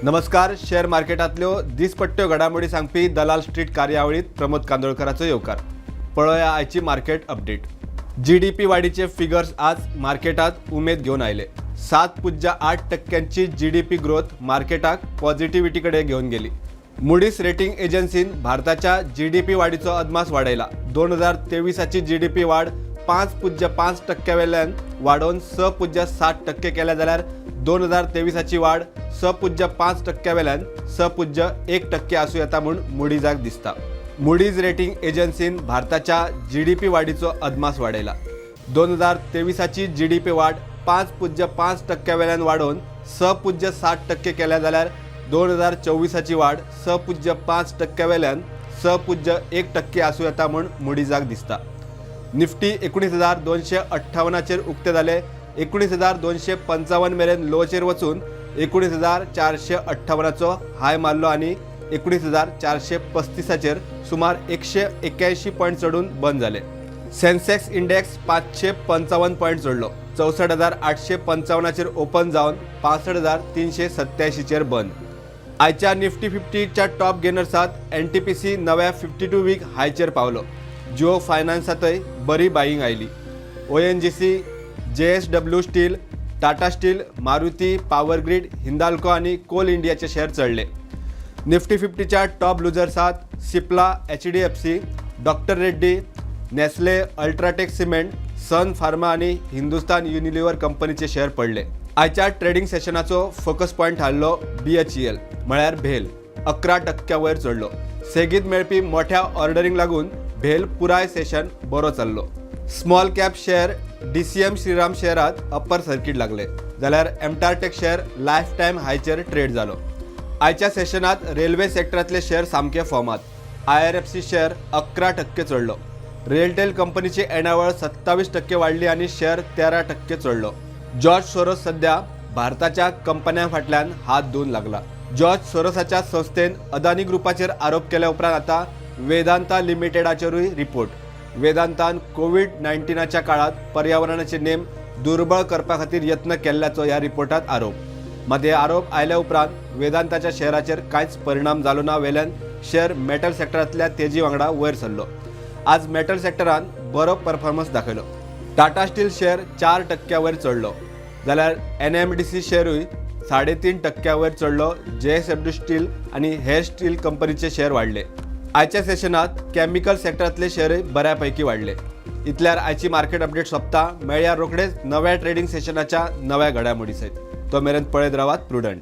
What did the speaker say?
नमस्कार. शेअर मार्केटांतल्यो दिसपट्ट्यो घडामोडी सांगपी दलाल स्ट्रीट कार्यावळीत प्रमोद कांदोळकराचो येवकार. पळोवया आयची मार्केट अपडेट. जीडीपी वाडीचे फिगर्स आज मार्केटात उमेद घेवन आयले. 7.8 टक्क्यांची जीडीपी ग्रोथ मार्केटाक पॉझिटिव्हिटी कडेन घेवन गेली. मुडीस रेटिंग एजन्सीन भारताच्या जीडीपी वाडीचो अदमास वाडयला. 2023ची जीडीपी वाड 5.5 टक्क्या वेल्यान वाडोवन 6.7 टक्के केल्या, जाल्यार 2023ची वाड 6.5 टक्क्या वेल्यान 6.1 टक्के आसूं येता म्हूण मुडीजाक दिसता. मुडीज रेटिंग एजन्सीन भारताच्या जीडीपी वाडीचो अदमास वाडयला. 2023ची जीडीपी वाड 5.5 टक्क्या वेल्यान वाडोवन 6.7 टक्के केल्या, जाल्यार 2024ची वाड 6.5 टक्क्या वेल्यान 6.1 टक्के आसूं येता म्हूण मुडीजाक दिसता. निफ्टी 19,258चेर उक्ते जाले. 19,255 मेरेन लोचेर वचून 19,458चो हाय मारलो आनी 19,435चेर सुमार 181 पॉयंट चडून बंद जाले. सेन्सेक्स इंडेक्स 555 पॉयंट चडलो. 64,855चेर ओपन जावन 65,387चेर बंद. आयच्या निफ्टी 50च्या टॉप गेनर्सात एनटीपीसी नव्या 52 वीक हायचेर पावलो. जिओ फायनान्सातय बरी बायिंग आयली. ONGC, JSW steel, Tata steel, Maruti, power grid, Hindalco आनी कोल इंडियाचे शेअर चडले. निफ्टी 50च्या टॉप लुजर्सात Cipla, HDFC, doctor Reddy, Nestle, UltraTech cement, Sun Pharma आनी हिंदुस्तान युनिलिव्हर कंपनीचे शेअर पडले. आयच्या ट्रेडिंग सेशनाचो फोकस पॉयंट थारलो बीएचईएल म्हळ्यार भेल 11 टक्क्या वयर चडलो. सेगीत मेळपी मोठ्या ऑर्डरींक लागून भेल पुराय सेशन बरो चल्लो. Small cap share DCM Shriram शेअरात अप्पर सर्किट लागले, जाल्यार एमटारटेक शेअर लायफ टायम हायचेर ट्रेड जालो. आयच्या सेशनात रेल्वे सेक्टरांतले शेअर सामके फॉर्मात. आयआरएफसी शेअर 11 टक्के चडलो. रेलटेल कंपनीची येणावळ 27 टक्के वाडली आनी शेअर 13 टक्के चडलो. जॉर्ज सोरोस सध्या भारताच्या कंपन्यां फाटल्यान हात धुवन लागला. जॉर्ज सोरोसाच्या संस्थेन अदानी ग्रुपाचेर आरोप केल्या उपरांत आतां वेदांता लिमिटेडाचेरूय रिपोर्ट. वेदांतान कोवीड 19च्या काळात पर्यावरणाचे नेम दुर्बळ करपा खातीर यत्न केल्ल्याचो ह्या रिपोर्टात आरोप. मात हे आरोप आयल्या उपरांत वेदांताच्या शेअराचेर कांयच परिणाम जालो ना. वेल्यान शेअर मेटल सेक्टरांतल्या तेजी वांगडा वयर सरलो. आज मेटल सेक्टरान बरो परफॉर्मन्स दाखयलो. टाटा स्टील शेअर 4 टक्क्या वयर चडलो, जाल्यार एनएमडीसी शेअरूय 3.5 टक्क्या वयर चडलो. जेएसडब्ल्यू स्टील आनी हेर स्टील कंपनीचे शेअर वाडले. आयच्या सेशनात केमिकल सेक्टरांतले शेअरय बऱ्यापैकी वाडले. इतल्यार आयची मार्केट अपडेट सोंपता. मेळया रोखडेच नव्या ट्रेडिंग सेशनाच्या नव्या घडामोडी सयत. तो मेरेन पळयत रावात प्रुडंट.